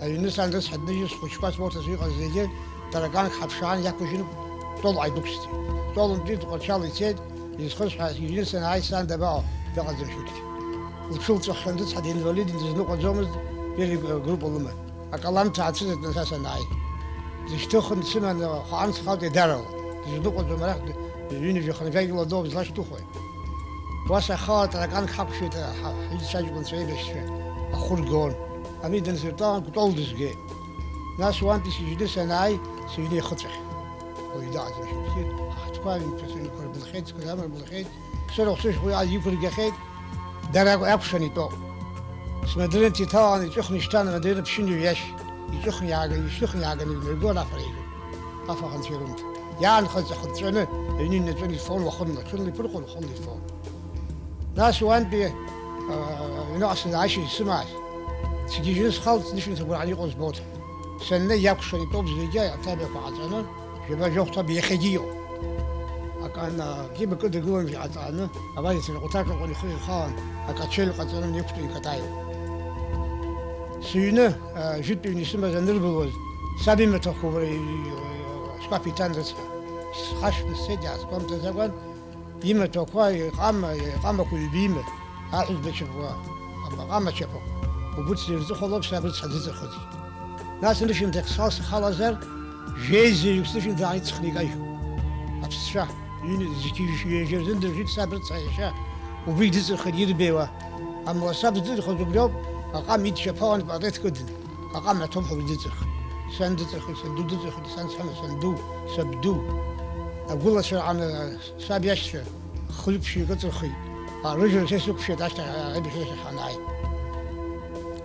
Аҩны сан рыцҳа дныжьыз схәыҷқәа смоҭацәа иҟаз зегьы тараканк ҳаԥшаан иақәыжьын, Тәолҟа идәықәсҵеит. Тәолынтәи Тҟәарчал ицеит, изхысҳәааз ижьны санааи, сан дабаҟоу, дыҟаӡам шәыгьы. Лҽылҵәаххьан, рыцҳа, динвалидын, дызныҟәаӡомызт, перегруппа лыман. Акалам ҭаацәыҵатәны са санааи. Дышьҭыхын дсыманы, хәаан схалт еидарала. Дызныҟәаӡом, арахь д-, ҩынҩажәа хынҩажәа кило доуп злашьҭыхуеи. Уа сахала тараканк ҳақәшәеит, ҳа-, ҳҩызцәа аҷкәынцәа еибашьцәа ахәы ргон. Ами дансыртәалан, Кәтол дызгеит. Нас уантәи сыжьны санааи, сыҩны ихыҵәахьан. Уаҩ даҟаӡам шәыԥхьыӡ, ҳаҳҭқәа ҩнқәа сыҩнқәа рбылхьеит, сқыҭа амра рбылхьеит, сырахә сышәҟәы иааз иқәыргахьеит, дара акәхап иакәшан итәоуп. Смадринҭ иҭалан иҵәыхны ишьҭан, амадрина ԥшьынҩажәа иашь, иҵәыхны иааган, ишьҭыхны иааганы иҩнаргон афара ижәын. Афаханцәа ирымҭ. Иаанхаз ахыҵәҵәаны, аҩны иҩнаҵәаны ифон уахынла, ҽынла иԥырҟон, уахынла ифон. Нас уантәи, аа, аҩныҟа сынааишьа исымаз, сгьежьны схалҵ, нышәынҭа гәырҳаны иҟоу збоит. Саннеи иакәшан итәоуп зегьы, аҭабиақәа ҟаҵаны, жәаба-жәохә ҭаб иахьагьы иоуп. Акан, а, кьыба кыдыргылан иҟаҵаны, абас иҭырҟәҭаҿ аҟны ихы ихалан, акачель ҟаҵаны иқәтәан икатаиуп. Сыҩны, а, жәытә ҩны исымаз анырбылуаз, саб имаҭәахә убра и-, и-, шкәаԥ иҭан рыцҳа. Схашҭны сцеит, иаасгәамҭаӡакәан, имаҭәақәа, иҟама, иҟамақәа ҩба иман, аҳәызба чаԥақәа, аҟама чаԥақәа. Убырҭ ирҵыхәалоуп саб рыцҳа дыҵырхызгьы. Нас нышәынҭак схал схалазар, жәеизаҩык снышәынҭаан иҵхны икажьуп. Аԥсцәа, ҩны зқьи жәшәи ҩажәа рзын дыржит саб рыцҳа иашьа, убригь дыҵырхит ирбеиуа. Амала саб дыҵырхыз убриоуп, аҟама идшьаԥалан патреҭ кыдын. Аҟама аҭоуп ҳәа уи дыҵырхит. Сан дыҵырхит, санду дыҵырхит, сан сҳәама, санду, сабду. Агәылацәа раҟны саб иашьцәа хҩык-ԥшьҩык ыҵырхит. А, рыжәра са исықәшәеит ашьҭахь, а, аибашьра ахь ҳанааи.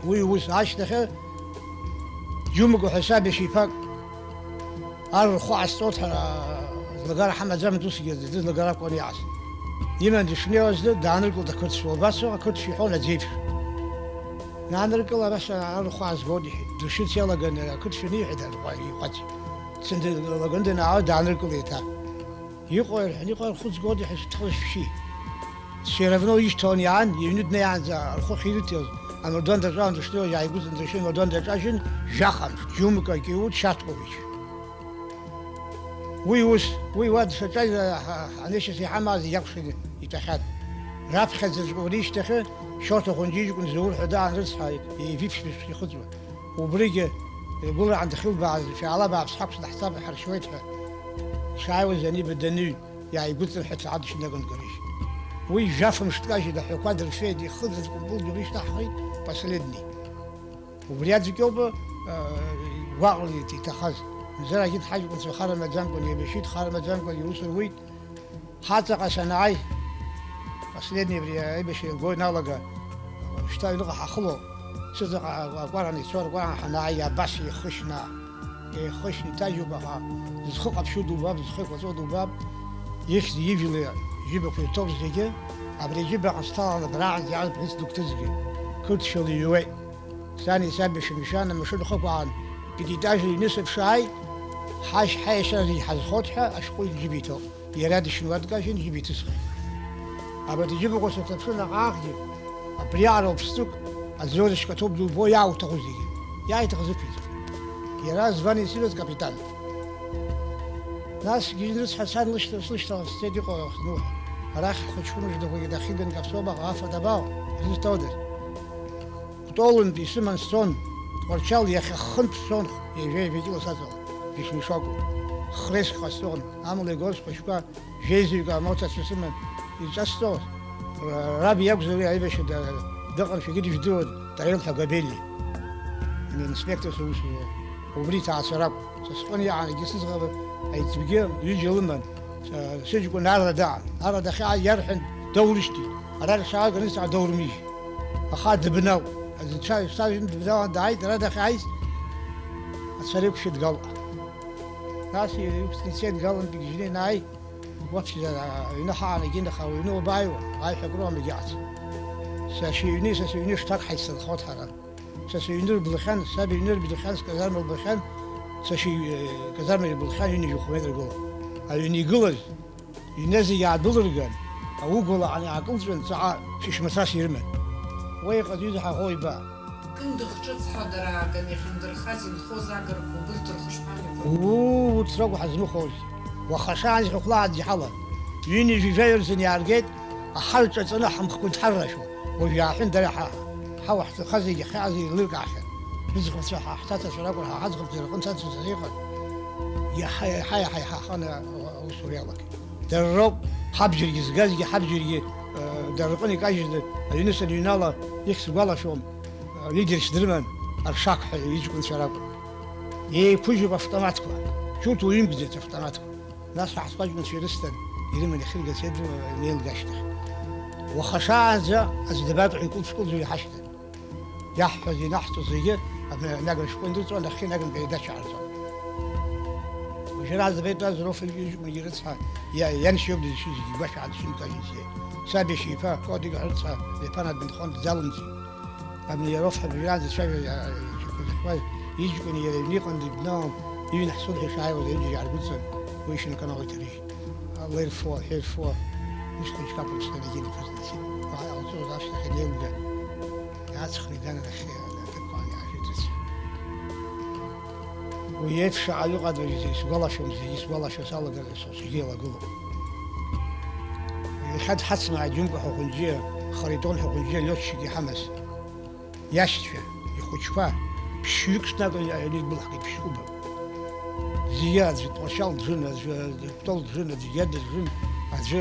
Уи ус ашьҭахь, џьумка ҳәа саб иашьа иԥак ар рхәы ҟасҵоит ҳәа, а, злагара ҳамаӡамызт усгьы, аӡәы злагара акәын иааз. Иман дышнеиуаз дааныркылт ақырҭцәа, убасоуп ақырҭцәа иҳәон аӡеиԥш. Наныркыла, абас ар рхәы аазгоит, иҳәеит. Дышыц иалаганы ақырҭцәа иҳәеит, арҟәа-, иҟәаҵ. Дцаны длаганы данаауа, дааныркылеит еиҭа. Иҟоу ирҳәан, иҟоу рхәы згода ҳәа сыҭхылашәшьи. Все равно ишьҭалан иаан, иҩны днеиаанӡа рхәы ахьирыҭиоз, амардуан даҿалан дышнеиуаз иааигәыҵан дыршьын, амардуан даҿажьын, жәаха мшы, џьумка, Киут Шьаҭкович. Уи ус, уи уа дшаҿаз, ҳа-, ҳанешьас иҳамаз иакәшаны итәахьан. Раԥхьаӡаҵәҟьа уара ишьҭахьы, Шьоҭа Хәынџьиа иҷкәын Заур ҳәа даан рыцҳа, еивиԥшьбыжьшәа ихыҵуан. Убригьы, игәылраан дахьылбааз, шәаала бааԥс ҳақәҵны ҳцап ҳаршьуеит ҳәа, дшааиуаз аниба даныҩ, иааигәыҵан ҳәа ҭаадышьҭнаган Грышь. Уи жәафымш дкажьын, аҳәақәа дырфеит, ихыҵыз кәымпыл џьоук ишьҭаҳхит, последний. Убри аӡәк иоуп, э, гәаҟраны иҭахаз. Мзарагьы дҳаҷкәынцәа хара маӡамкәан еибашьит, хара маӡамкәан иус руит. Ҳаҵаҟа санааи, последний абри аибашьра илго иналага, шьҭа аҩныҟа ҳахыло, сыҵаҟа акәаран ицо, акәаран ҳанааи, абас еихышьна, еихышьна иҭажьуп, аха зхы ҟаԥшьу дубап, зхы еиқәаҵәо дубап, ихьӡ ижәла ижәибақәа ирҭоуп зегьы, абри аџьыбаҟа сҭаланы абраҟагьы иааз бӷьыц дук ҭызгеит, қырҭшәала иҩуеит. Сани саби шәымшәан, амашьына хықәаан, пятиэтажный ҩны сыԥшааит, ҳашь ҳаиашьара зегь ҳазхоит ҳәа ашәҟәы иџьыба иҭоуп. Иара дышьны уа дкажьын, иџьыба иҭысхит. Абарҭ иџьыбақәа сырҭаԥшын наҟ-ааҟгьы, абриаҟара уԥсҵәык, аӡиода шьқаҭоуп дубо иаауҭаху зегьы. Иааиҭахыз ықәиҵеит. Иара звание сымаз капитан. Нас гьежьын рыцҳа, сан лышьҭа-, слышьҭала сцеит иҟоу ахҭнуҳәа. Арахь ҳхәыҷқәа мыждақәагьы дахьиган Каԥсоубаҟа афатә абаау, ирызҭодаз. Кәтолынтә исыман сцон, Тҟәарчал иахьа хынтә сцон, ҩажәа-ҩажәа кьыла саҵала, Вишнишокуа. Хреск ҟасҵон, амала игоз схәыҷқәа жәеизаҩык амоҭацәа сыман ирҿасҵоз. Ра-, раб иакәзар уи аибашьра да-, дыҟамшәагьы дыжәдыруан, Таил ҳәа Габели, инспекторс аус зуа. Убри иҭаацәа ракәын. Са сҟны иаанагьы сыӡӷаб аиҵбгьы ҩыџьа лыман. Са-, сыҷкәын арра даан. Арра дахьааиз иарҳәан, даурышьҭит. Ара ршаага нысҵаа даурмыжь. Аха дыбнауп. Аӡә дцәа-, дцәажәон, дыбналан дааит, ара дахьааиз, ацәа реиқәшәеит Галҟа. Нас иқәҵны ицеит, Галантәи гьежьны ианааи, уаԥхьаӡа аҩны ҳаанагеит, аха уҩны уабааиуа? Аиҳәа акруамагь иац. Сашьа иҩны, са сыҩны шҭак ҳаицынхоит ҳара. Са сыҩны рблахьан, саб иҩны рблахьан, сказарма рблахьан, сашьа иҩ-, казарма ирблахьан ҩынҩажәи хә метр гыла. Аҩны игылаз, иҩны зегьы аадәылырган, аугәала ан-, аакылҵәан, ҵаҟа шәышь мацарас ирыман. Уа иҟаз ҩыза ҳаӷоу иба. Кындыӷ ҿыц ҳәа дара ааган иахьындырхаз инхоз агырқәа убырҭ рхышԥан иҟан. Уу, урҭ ракәу ҳазмыхәоз. Уаха шаанӡа хәлаанӡа иҳалан. Ҩынҩажәи жәаҩа рзын иааргеит, аҳа рҿаҵаны ҳамхқәа дҳаррашәа. Уажә иааҳәын, дара ҳа, ҳауа ҳҭахаз зегьы ахьааз еилыркаахьан. Рыӡӷабцәа ҳа, ҳҭацацәа ракәын, ҳа ҳаӡӷабцәа рҟынӡа ацәа иҟан. Иаҳа, иаҳа, иаҳа, иаҳа иахан аусура иалагеит. Дара роуп ҳабџьаргьы згазгьы, ҳабџьаргьы, э, дара рҟны икажьыз, аҩны саныҩнала, ихьӡ сгәалашәом, э, лидерс дрыман, Аршак ҳәа иҷкәынцәа ракәын. Еиқәыжьуп автоматқәа, џьурҭ уҩымгӡеит автоматқәа. Нас ҳаҳҭхәаҷ мацәа ирысҭан, ирыман иахьыргац иадыруа инеилга ашьҭахь. Уаха шаанӡа аӡә дабатәу ҳәа икылԥш-кылӡуа иҳашьҭан. Иаҳҳәаз, ианаҳҵо зегьы абри анагра шәҟәы индәылҵуан, нахьхьи анагра гаҩ дачаҳарҵон. Уажәы араҟа дабаитәаз Роф иҷкәынгьы рыцҳа, иа-, ианшьа иоуп дызшьыз, зегьы игәашә аадшьын кажьын сиеит. Саб иашьа иԥа Кодик ҳәа рыцҳа, Леԥан адәынхон дӡалымҵит. Абни Роф ҳәа бжьаӡа дцәажәо иа-, иа-, иа-, иҷкәын иара иҩны иҟан дыбналан, иҩны ҳцон ҳәа ишааиуаз аҩыџьагьы ааргәыдҵан, уи ишьынканала иҭарыжьит. Лаирфо, ҳаирфо, ишьҭахь шьҭа Аԥсны дагьынхазҵеит. Уаҳа иҟалҵоз ашьҭахь анеилга, иаҵхны иган анахь, адыркәан иаажәит рыцҳа. Уи еиԥш шаҟаҩы ҟадагьы исгәалашәом, зегьы исгәалашәо салагар, сусгьы еилагылоуп. Иахьа дҳацмааит Џьумка ҳәа Хәынџьиа, Харитон ҳәа Хәынџьиа лётчик иҳамаз. Иашьцәа, ихәыҷқәа, ԥшьҩык ҽнак аҩны идәылаҳгеит, ԥшьҩык убап. Зегьы аӡәы Тҟәарчал дыжын, аӡәы Кәтол дыжын, аӡәы Гьеда дыжын, аӡәы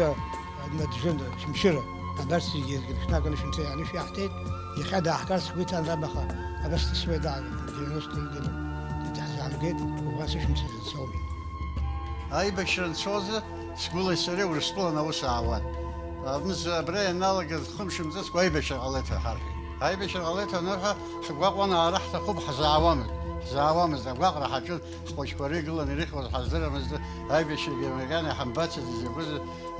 Адна дыжын, Очамчыра. Абарҭ зегьы ҽнак анышәынҭра иаанышә иаҳҭеит, иахьа дааҳгарц ҳгәы иҭан раб, аха абас дысуеит, даара, девяносто ҩыданы даҳзаамгеит, убас ишәымҭаз дцоуеит. Аибашьра анцозы, сгәылеи сареи Урыстәылан аус аауан. Абныз абра ианалагаз хымш мҵыцкәа аибашьра ҟалеит ҳәа ҳарҳәеит. Аибашьра ҟалеит анырҳәа, ҳгәаҟуан, аара ҳҭахуп, ҳзаауамызт, ҳзаауамызт, агәаҟра ҳаҿын, ҳхәыҷқәа рыгылан ирыхьуаз ҳаздырамызт, аибашьрагьы макьана иҳамбацызт, изакәыз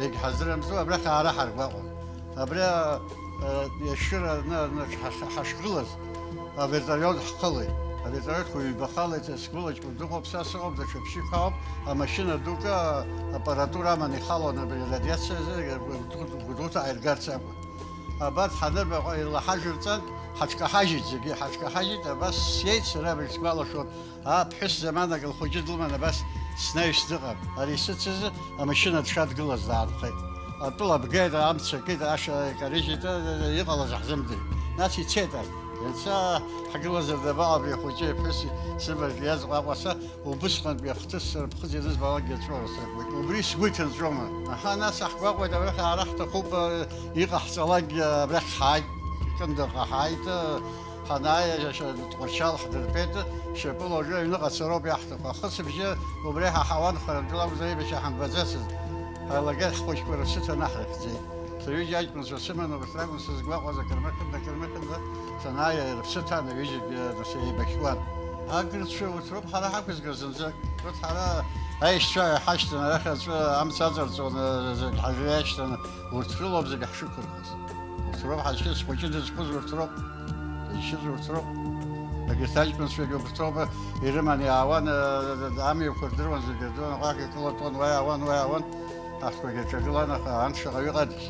егьҳаздырамызт, абрахь аара ҳаргәаҟуан. Абра, э, Ешыра аҩны, аҩны ҳа-, ҳа-, ҳашгылаз, авертолиот ҳхылеит. Авертолиотқәа ҩбахалеит, сгәылаҷкәын дыҟоуп, са сыҟоуп, даҽа ԥшьҩык ауп, амашьына дук аппаратура аман ихалон абри радиациазы, Гәдоуҭа ааиргарц акәын. Абарҭ ҳанырбаҟа, илаҳажәырҵан, ҳаҽкаҳажьит зегьы, ҳаҽкаҳажьит, абас сиеит сара, абри сгәалашәон, аԥҳәыс заманак лхәыҷы длыман, абас снаҩс дыҟан. Ари исыцыз амашьына дшадгылаз даанхеит. Атәыла бгеит, амца акит, ашәа икарыжьит, иҟалаз ҳзымдырит. Нас ицеит арҭ. Ианца ҳгылазар дабаҟоу абри ахәыҷы иԥҳәыс сыбаҩ иазҟәаҟәаса, убысҟантәи ахҭыс сара ԥхыӡ ианызбалакгьы аҵәуара сакуеит. Убри сгәы иҭынҵәома? Аҳа, нас ҳгәаҟуеит, абраҟа ара ҳҭахуп, иҟаҳҵалакгьы абрахь ҳааит, Кындыҟа ҳааит, ҳанааи, Тҟәарчал ҳдыртәеит, шьапыла уажәы аҩныҟа цароуп иаҳҭаху. Ахысыбжьы убри ҳаҳауан, харантәила акәзар аибашьра ҳамбаӡацызт. Ҳалагьы ҳхәыҷқәа рыԥсы ҭаны ҳрыхьӡеит. Сҩыџьа аҷкәынцәа сыман, убас ракәын сызгәаҟуаз, акырмыхьында, акырмыхьында санааи, рыԥсы ҭан, аҩыџьагьы нас еибашьуан. Агырцәа урҭ роуп ҳара ҳақәызгаз зынӡак. Урҭ ҳара аишьцәа ҳашьҭан, арахь аҵәы амца аҵарҵон, зегь ҳажәҩа иашьҭан, урҭ рылоуп зегь ҳшықәырхыз. Урҭ роуп ҳазшьыз, схәыҷы дызқәыз урҭ роуп. Дызшьыз урҭ роуп. Егьырҭ аҷкәынцәагьы убырҭ роуп ирыман иаауан, амҩақәа рдыруан зегьы, рдыруан, аҟәак икылатәон, уа иаауан, уа иаауан. Аҳҭқәагьы рҿагылан, аха анҭ шаҟаҩы ыҟадаз.